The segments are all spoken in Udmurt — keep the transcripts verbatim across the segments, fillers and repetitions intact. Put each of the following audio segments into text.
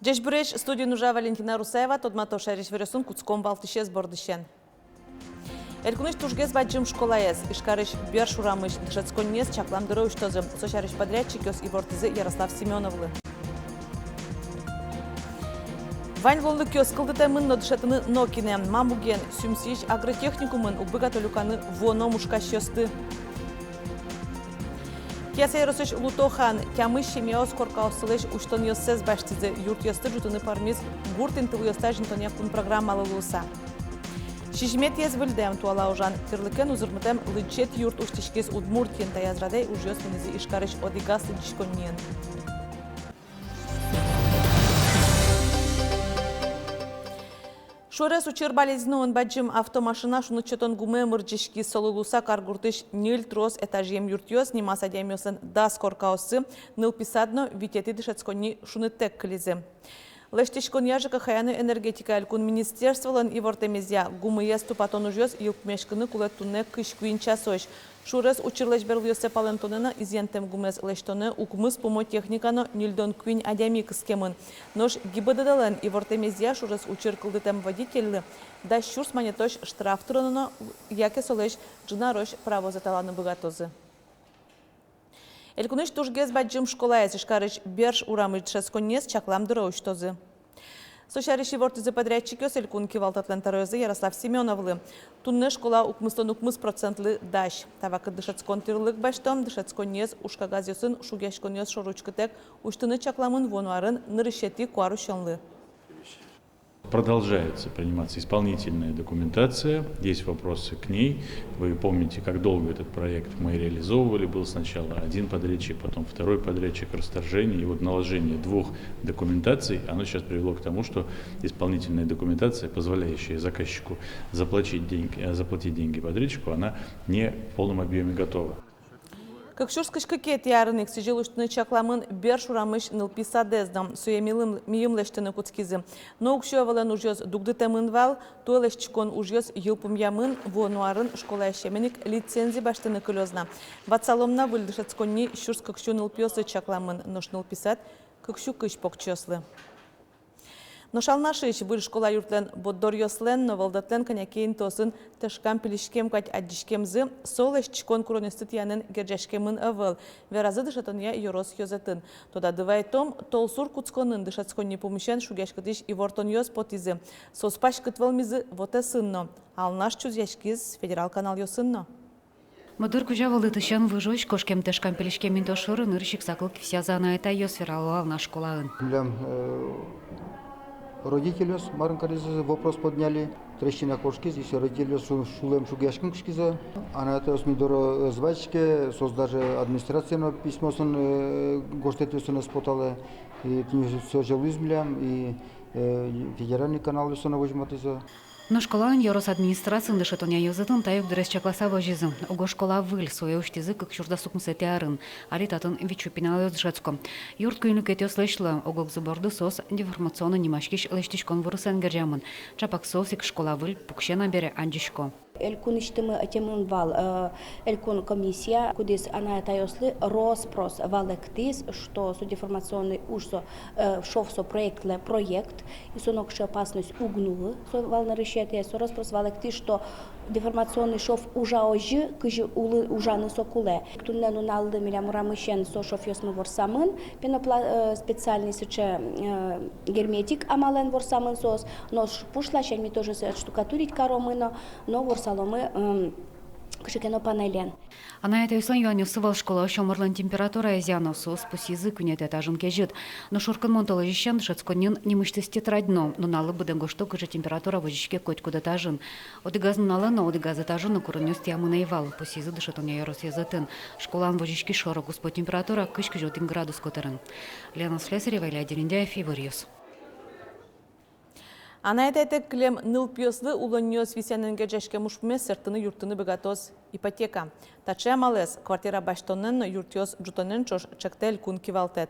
Ӟечбуресь! Студиын ужа Валентина Русаева. Тодмато шаерысь иворъёсын. Кутском валтӥсез бордысен. Элькунысь тужгес бадӟым школаез, Ижкарысь Берш урамысь дышетсконниез чаклам дыре усьтозы. Со сярысь подрядчикъёс ивортӥзы Ярослав Семёновлы. Вань луонлыкъёс кылдытэмын, но дышетыны нокинэ. Ма муген? Сюмсиысь агротехникумын уг быгато люканы вуоно мушкасьёсты. Кияса ёросысь Лутохан тямыс семьяос коркаоссылэсь усьтонъёссэс басьтӥзы. Юртъёсты ӝутыны пӧрмиз гурт интылыосты азинтонъя кун программалы луыса. Сизьыметӥез выльдэм, туала ужан тӥрлыкен узырмытэм лыдӟет юрт усьтӥськиз Удмуртиын. Таяз радэ ужъёс мынӥзы Ижкарысь одӥгаз лыдӟиськонниын. Шурес учыр Балезиноын бадӟым автомашина шуныт сётон гумы мырӟиськиз. Солы луыса каргуртысь ньыль трос этажъем юртъёс, нимаз адямиослэн дас коркаоссы, нылпи сад но витетӥ дышетсконни шуныттэк кылизы. Лэсьтӥськонъя, ЖКХ-я но энергетикая элькун министерстволэн ивортэмезъя, гумыез тупатон ужъёс йылпумъяськыны кулэ туннэ кызь куинь часозь. Шурес учырлэсь берлоссэ палэнтонэ но изъянтэм гумез лэсьтонэ укмыс пумо техника но ньыльдон куинь адями кыскемын. Нош ГИБДД-лэн ивортэмезъя, шурес учыр кылдытэм водительлы дас сюрс манетозь штраф тыроно но, яке солэсь ӝынарозь правозэ таланы быгатозы. Элькунысь тужгес бадӟым школаез, Ижкарысь Берш урамысь дышетсконниез чаклам дыре усьтозы. Со сярысь ивортӥзы подрядчикъёс элькун кивалтэтлэн тӧроезлы Ярослав Семёновлы. Туннэ школа укмыстон укмыс процентлы дась. Та вакытэ дышетскон тӥрлык басьтом, дышетсконниез ужкагазъёсын шугъяськонъёс шоры учкытэк усьтыны чакламын вуоно арын нырысетӥ куарусёнлы. Продолжается приниматься исполнительная документация, есть вопросы к ней. Вы помните, как долго этот проект мы реализовывали. Был сначала один подрядчик, потом второй подрядчик, расторжение. И вот наложение двух документаций, оно сейчас привело к тому, что исполнительная документация, позволяющая заказчику заплатить деньги, э, заплатить деньги подрядчику, она не в полном объёме готова. Кык сюрс кызь кыкетӥ арын ик сӥзьыл усьтыны чакламын Берш урамысь нылпи садэз но. Сое милым-, мийым лэсьтыны кутскизы. Но уксё ӧвӧлэн ужъёс дугдытэмын вал. Туэ лэсьтӥськон ужъёс йылпумъямын. Вуоно арын школаез сямен ик лицензи басьтыны кылёз на. Ватсалом на, выль дышетсконни сюрс кык сю нылпиослы чакламын, нош нылпи сад — кык сю кызь покчиослы. Нош Алнашысь выль школа юртлэн борддоръёслэн но вӧлдэтлэн кӧня ке интыосын тышкам-пилиськем кадь адӟиськемзы. Со лэсьтӥськон куронъёсты тӥянэн герӟаськемын ӧвӧл, веразы дышетонъя ёрос ёзэтын. Тодады вайтом, толсур кутсконын дышетсконни пумысен шугъяськытӥсь ивортонъёс потӥзы. Соос паськыт вӧлмизы вотэсын но. Алнаш чузъяськиз федерал каналъёсын но. Мудыр кузя вӧлдытысен выжозь кошкем тышкам-пилиськем интыос шоры нырысь ик саклык висъязы анай-атайёс, верало Алнаш школаын. Милям, э, родительёс марын каризы, вопрос подняли, трещина кошкиз, и всё, родительёс шу-, шулэм шугъяськыны кутскизы. Анай-атайёс ми доры ӧз вазиське, соос даже администрацие но письмосын, э, гожтэтъёсын ӧз поталэ, и тӥни со сярысь луиз милям, и, э, федеральный каналъёсы но возьматӥзы. Но школаын, ёрос администрациын дышетонъя ёзэтын та югдурез чакласа возизы. Уго школа выль, сое усьтӥзы кык сюрс дас укмысэтӥ арын. Али татын вить сю пиналъёс дышетско. Юрт куинь люкетъёслэсь луэ, ог-огзы борды соос деформационно нимаськись лэсьтӥськон вырысэн герӟамын. Чапак соос ик школа выль пуксен бере адӟисько. Элькунысьтымы ӧтемын вал, э, элькун комиссия, кудӥз анай-атайёслы рос-прос валэктӥз, что со деформационный уж со, э, шов со проектлы проект, и со нокыӵе опасность уг нуллы, со вал нырысетӥез. Со рос-прос валэктӥз, что деформационный шов ужа озьы, кызьы улы-, ужаны со кулэ. Туннэ нуналлы милям урамысен со шовъёсмы ворсамын, пенопла-, э, специальный сыӵе, э, герметик амалэн ворсамын соос, нош пуш ласянь ми тоже сое отштукатурить каромы но, но ворсаломы, м, кыӵе ке но панелен. Анай-атайёслэн юанъёссы вал школаысь омырлэн температураезъя но. Соос пусйизы, куинетӥ этажын кезьыт. Но шуркынмон толэзьысен дышетсконниын нимысьтыз тетрадь но. Нуналлы быдэ гожто, кызьы температура возиське котькуд этажын. Одӥгаз нуналэ но, одӥгаз этажын но куронъёс тӥямын ӧй вал, пусйизы дышетонъя ёрос ёзэтын. Школаын возиськись шоро-куспо температура кызь-кызь одӥг градус котырын. Лена Слесарева, Илья Дерендяев, «Иворъёс». Анай-атайтэк кылем нылпиослы улонниос висъянэн герӟаськем ужпумез сэрттыны-юрттыны быгатоз ипотека. Таӵе амалэз квартира басьтонэн но юртъёс ӝутонэн ӵош ӵектэ элькун кивалтэт.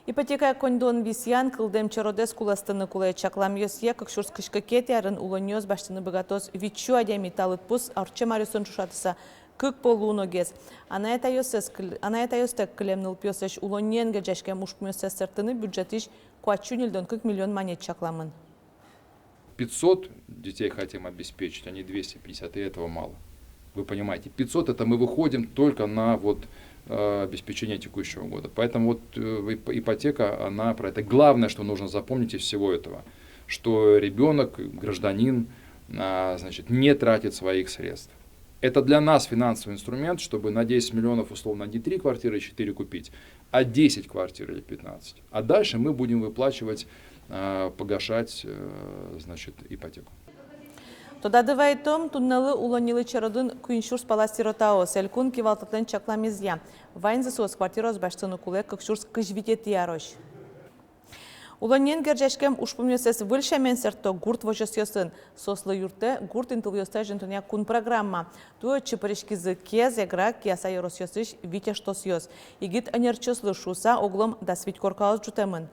Ипотекая коньдон висъян кылдэм черодэз кулэстыны кулэ. Чакламъёсъя, кык сюрс кызь кыкетӥ арын улонниос басьтыны быгатоз вить сю адями. Та лыдпус ортчем аръёсын ӵошатыса кык пол луоногес. Анай-атайёстэк кылем нылпиослэсь улонниен герӟаськем ужпумъёссэс сэрттыны бюджетысь куать сю ньыльдон кык миллион манет чакламын. Пятьсот детей хотим обеспечить, а не двести пятьдесят, и этого мало. Вы понимаете, пятьсот — это мы выходим только на вот э, обеспечения текущего года. Поэтому вот э, ипотека, она про это. Главное, что нужно запомнить из всего этого, что ребёнок, гражданин, а, значит, не тратит своих средств. Это для нас финансовый инструмент, чтобы на десять миллионов условно не три квартиры, четыре купить, а десять квартир или пятнадцать. А дальше мы будем выплачивать, э, погашать, э, значит, ипотеку. Тодады вайытом, туннэлы улоннилы черодын куинь сюрс пала сиротаос. Элькун кивалтэтлэн чакламезъя, ваньзы соос квартираос басьтыны кулэ кык сюрс кызь витетӥ арозь. Улонниен герӟаськем ужпумъёссэс выль сямен сэртто гурт возёсъёсын. Соослы юрттэ гурт интылъёсты азинтонъя кун программа. Туэ отчы пыриськизы Кез, Эгра, Кияса ёросъёсысь вить эштосъёс. Егит ӧнерчиослы шуыса оглом дас вить коркаос ӝутэмын.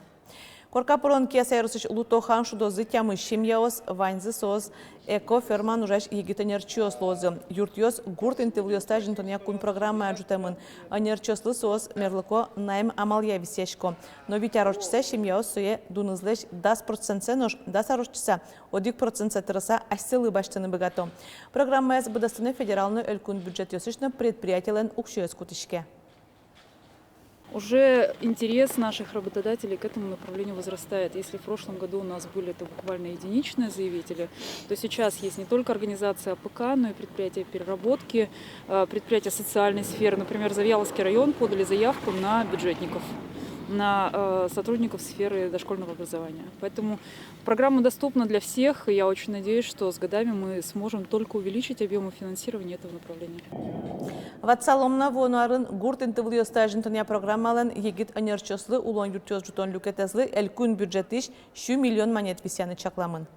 Корка пырон Кияса ёросысь Лутохан шудозы тямыс семьяос, ваньзы соос экофермаын ужась егит ӧнерчиос луозы. Юртъёс гурт интылъёсты азинтонъя кун программая ӝутэмын. Ӧнерчиослы соос мерлыко найм амалъя висъясько. Но вить ар ортчыса семьяос сое дунызлэсь дас процентсэ, нош дас ар ортчыса одӥг процентсэ тырыса асьсэлы басьтыны быгато. Программаез быдэстыны федерал но элькун бюджетъёсысь но предприятиелэн уксёез кутӥське. Уже интерес наших работодателей к этому направлению возрастает. Если в прошлом году у нас были это буквально единичные заявители, то сейчас есть не только организация А П К, но и предприятия переработки, предприятия социальной сферы. Например, Завьяловский район подали заявку на бюджетников, на сотрудников сферы дошкольного образования. Поэтому программа доступна для всех, и я очень надеюсь, что с годами мы сможем только увеличить объёмы финансирования этого направления. Ватсалом на, вуоно арын гурт интывылъёсты азинтонъя программалэн егит ӧнерчиослы улон юртъёс ӝутон люкетэзлы элькун бюджетысь сю миллион манет висъяны чакламын.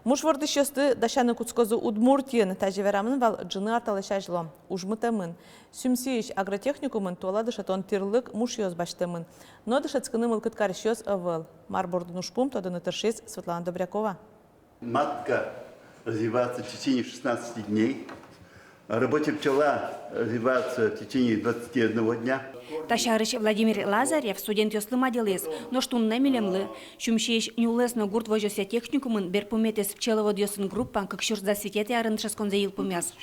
Муш вордӥсьёсты дасяны кутскозы Удмуртиын. Тазьы верамын вал ӝыны ар талэсь азьло. Уж мытэмын. Сюмсиысь агротехникумын туала дышетон тӥрлык мушъёс басьтэмын. Но дышетскыны мылкыд карисьёс ӧвӧл. Мар бордын ужпум, тодыны тыршиз Светлана Добрякова. Матка развивается в течение шестнадцати дней. Рабочая пчела развивается в течение двадцати одного дня. Та сярысь Владимир Лазарев студентъёслы мадьылӥз, нош туннэ милемлы. Сюмсиысь нюлэс но гурт возёсъя техникумын берпуметӥез пчеловодъёсын группа кык сюрс дас витетӥ арын дышетсконзэ йылпумъяз.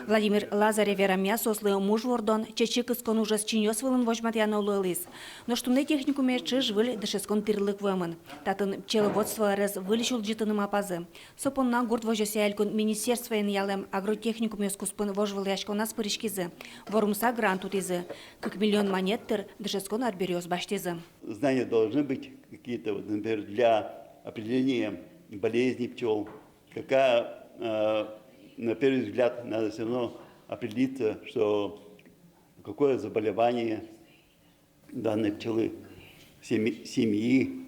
Владимир Лазарев верамъя, соослы муш вордон, чечы кыскон ужез чиньыос вылын возьматъяно луылӥз. Нош туннэ техникумэ ӵыж-выль дышетскон тӥрлык вуэмын. Татын пчеловодство ӧрез выльысь улӟытыны малпазы. Со понна гурт возёсъя элькун министерствоен ялэм агротехникумъёс куспын вожвылъяськоназ пыриськизы. Вормыса грант утӥзы. Кык миллион манет тыр дышетскон арбериос басьтӥзы. Знания должны быть какие-то, вот, например, для определения болезни пчел. Какая, э, на первый взгляд, надо всё равно определиться, что какое заболевание данной пчелы, семи-, семьи,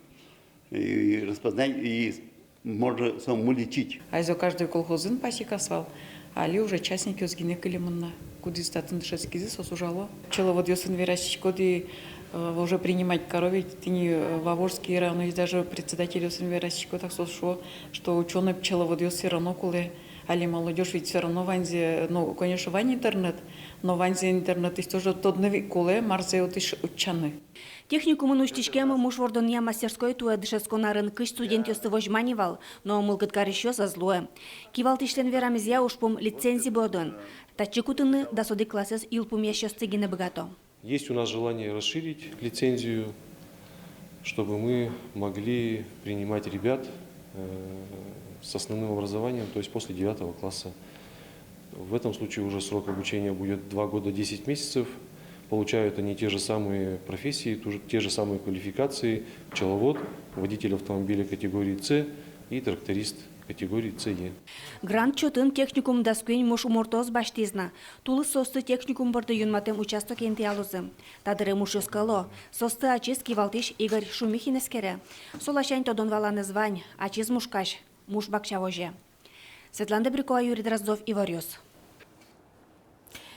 и распознать, и можно самому лечить. Азьло каждый колхозын пасекаос вал, али уже частникъёс гинэ кылемын на. Кудӥз татын дышетскизы, соос ужало. Пчеловодъёсын вераськиськод и, э, уже принимать каро ведь, тӥни, э, Вавожский районысь даже председательёсын вераськисько, так соос шуо, что учёный пчеловодъёс всё равно кулэ. Али молодёжь ведь всё равно ваньзэ, ну, конечно, вань интернет, но ваньзэ интернетысь тоже тодыны ведь кулэ, марзэ отысь утчаны. Техникумын усьтӥськем муш вордонъя мастерской туэ дышетскон арын кызь студентъёсты возьма ни вал, но мылкыд карисьёс ӧз луэ. Кивалтӥсьлэн верамезъя, ужпум лицензи бордын. Татчы кутыны дас одӥг классэз йылпумъясьёсты гинэ быгато. Есть у нас желание расширить лицензию, чтобы мы могли принимать ребят, э, с основным образованием, то есть после девятого класса. В этом случае уже срок обучения будет два года десять месяцев. Получают они те же самые профессии, ту же, те же самые квалификации: пчеловод, водитель автомобиля категории С и тракторист категории С Е. Грант чотын техникум дас куинь муш умортоос басьтӥз на. Тулыс соосты техникум борды юнматэм участокен интыялозы. Та дыре мушъёс кӧло. Соосты ачиз кивалтӥсь Игорь Шумихин эскере. Со ласянь тодон-валанэз вань, ачиз мушкась, муш бакча возе. Светлана Добрякова, Юрий Дроздов, Иворъёс.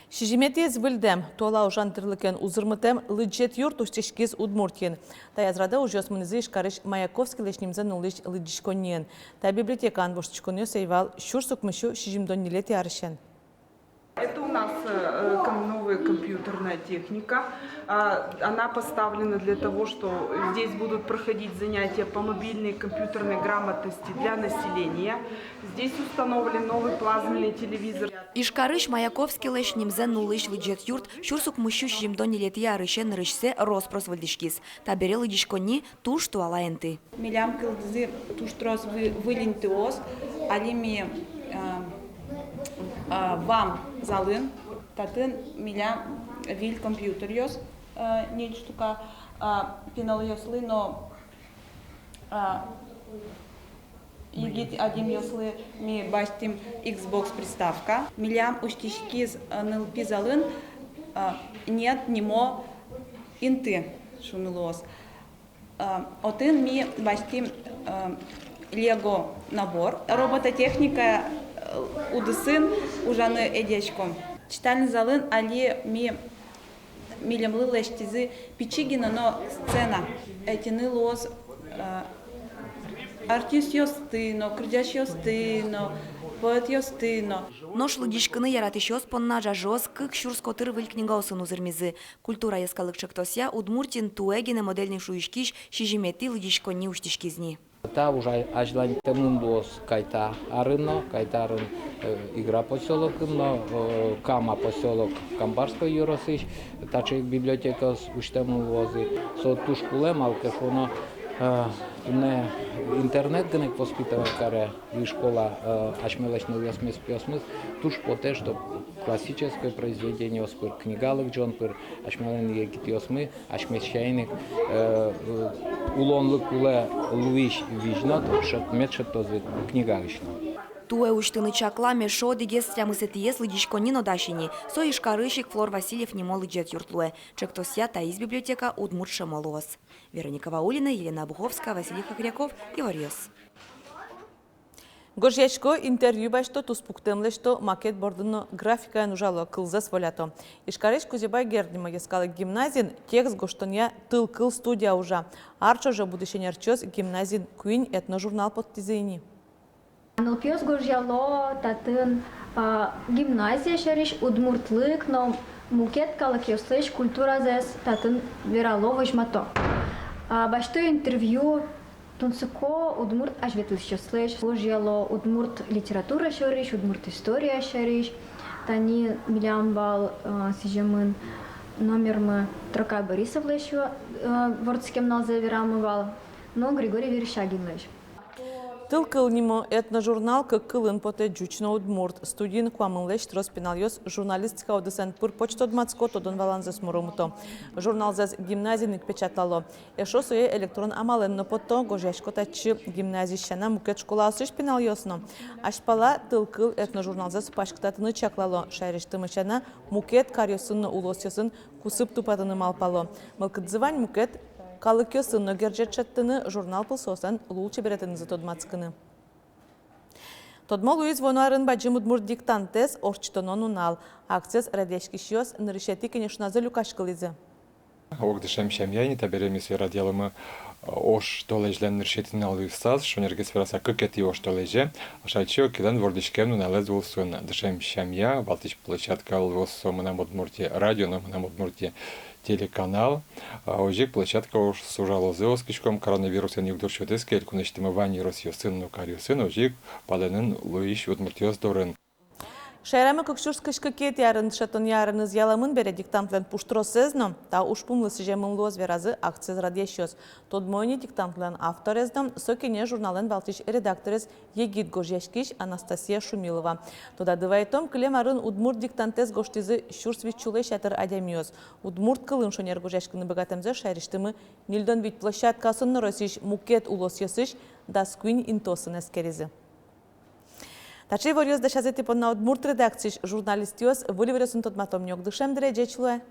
Сизьыметӥез выльдэм, туала ужан тӥрлыкен узырмытэм лыдӟет юрт усьтӥськиз Удмуртиын. Таяз радэ ужъёс мынӥзы Ижкарысь Маяковскийлэсь нимзэ нуллӥсь лыдӟиськонниын. Та библиотекаын воштӥськонъёс ӧй вал сюрс укмыссю сизьымдон ньылетӥ арысен. Э, ком-, новая компьютерная техника. А, она поставлена для того, что здесь будут проходить занятия по мобильной компьютерной грамотности для населения. Здесь установлен новый плазменный телевизор. Ижкарысь Маяковскийлэсь нимзэ нуллӥсь лыдӟет юрт сюрс укмыссю сизьымдон ньылетӥ арысен нырысьсэ рос-прос выльдӥськиз. Табере лыдӟиськонни туж туала инты. Милям кылдӥзы туж трос вы-, выль интыос. Али ми, э, э, ВАМ залын, татын милям выль компьютеръёс, э, ньыль штука, э, пиналъёслы но, э, егит адямиослы ми басьтӥм Xbox приставка. Милям усьтӥськиз, э, нылпи залын, э, «Нет» нимо инты, шуыны луоз. Э, отын ми басьтӥм, э, Лего набор. Робототехника, э, удысын ужаны ӧдъяськом. Читальный залын али ми, милемлы лэсьтӥзы пичи гинэ но сцена. Ӧтьыны луоз, э, артистъёсты но, кырӟасьёсты но, поэтъёсты но. Нош лыдӟиськыны яратӥсьёс понна ӝажыос кык сюрс котыр выль книгаосын узырмизы. «Культура» йӧскалык ӵектосъя Удмуртиын туэ гинэ модельный шуиськись сизьыметӥ лыдӟиськонни усьтӥськиз ни. Та уж а-, азьланьтэмын луоз Кайта арын но, Кайта арын, э, Игра посёлокын но, э, Кама посёлок Камбарской ёросысь таӵе ик библиотекаос усьтэмын луозы. Со туж кулэ, малы ке шуоно, э, туннэ интернет гинэ ик воспитывать каре и школа, э, асьмелэсь нылъёсмес, пиосмес, туж потэ, чтоб классической произведениос пыр, книга лыдӟон пыр асьмелэн егитъёсмы асьмеос сямен ик, э, э, улонлы кулэ луись визьнод шедьтӥськоз книгаысь но. Туэ усьтыны чаклам эшшо одӥгез тямысэтӥез лыдӟиськонни но дась ини. Со Ижкарысь ик Флор Васильев нимо лыдӟет юрт луэ. Ӵектосъя таиз библиотека удмурт сямо луоз. Вероника Ваулина, Елена Обуховская, Василий Хохряков, «Иворъёс». Гожъясько, интервью басьто, туспуктэм лэсьто, макет бордын но графикаен ужало, кылзэс волято. Ижкарысь Кузебай Герд нимо йӧскалык гимназиын текст гожтонъя «Тыл кыл» студия ужа. Ар ӵоже будӥсь ӧнерчиос гимназиын куинь этножурнал поттӥзы ини. Нылпиос гожъяло татын, а, гимназия сярысь, удмуртлык но мукет калыкъёслэсь культуразэс татын верало, возьмато. А, басьто интервью, тунсыко удмурт азьветлӥсьёслэсь, гожъяло удмурт литература сярысь, удмурт история сярысь. Тани милям вал, э, сӥземын номермы Трокай Борисовлэсь, э, вордскем нуналзэ верамы вал, но Григорий Верещагинлэсь. «Тыл кыл» нимо этножурнал кык кылын потэ: ӟуч но удмурт. Студиын куамынлэсь трос пиналъёс журналистика удысэн пыр-поч тодматско, тодон-валанзэс муромыто. Журналзэс гимназиын ик печатлало. Эшшо сое электрон амалэн но потто. Гожъясько татчы гимназиысь сяна мукет школаосысь пиналъёс но. Азьпала «Тыл кыл» этножурналзэс паськытатыны чаклало. Шаерысьтымы сяна, мукет каръёсын но улосъёсын кусып тупатыны малпало. Мылкыдзы вань мукет калыкъёсын но герӟет шедьтыны, журнал пыр соослэн лулчеберетэнызы тодматскыны. Тодмо луиз вуоно арын бадӟым удмурт диктантэз ортчытоно нунал. Акциез радъяськисьёс нырысетӥ кенешоназы люкаськылӥзы. Уг дышем сямъя ини, табере ми сое радъяломы, э, оштолэзьлэн нырысетӥ нуналъёсаз, шонергес вераса, кыкетӥ оштолэзе, Ашальчи Окилэн вордӥськем нуналэз улсын. Дышем сямъя, валтӥсь площадка луоз со «Мынам Удмуртие» радио но «Мынам Удмуртие» телеканал. А, озьы ик площадкаос ужалозы, оскиськом, коронавирусэн югдур сётӥз ке элькунысьтымы вань ёросъёсын но каръёсын, озьы ик палэнын луись удмуртъёс дорын. Шаерамы кык сюрс кызь кыкетӥ арын дышетонъя арыныз ялэмын бере, диктантлэн пуштросэз но та ужпумлы сӥземын луоз, веразы акциез радъясьёс. Тодмо ини диктантлэн авторез но, со «Кенеш» журналлэн валтӥсь редакторез егит гожъяськись Анастасия Шумилова. Тодады вайытом, кылем арын удмурт диктантэз гожтӥзы сюрс витьсюлэсь ятыр адямиос. Удмурт кылын шонер гожъяськыны быгатэмзэс шаерысьтымы ньыльдон вить площадкаосын но Россиысь мукет улосъёсысь дас куинь интыосын эскеризы. Таӵе иворъёс дасязы тӥ понна удмурт редакциысь журналистъёс. Выль иворъёсын тодматом ни огдышем дыре. Ӟеч луэ!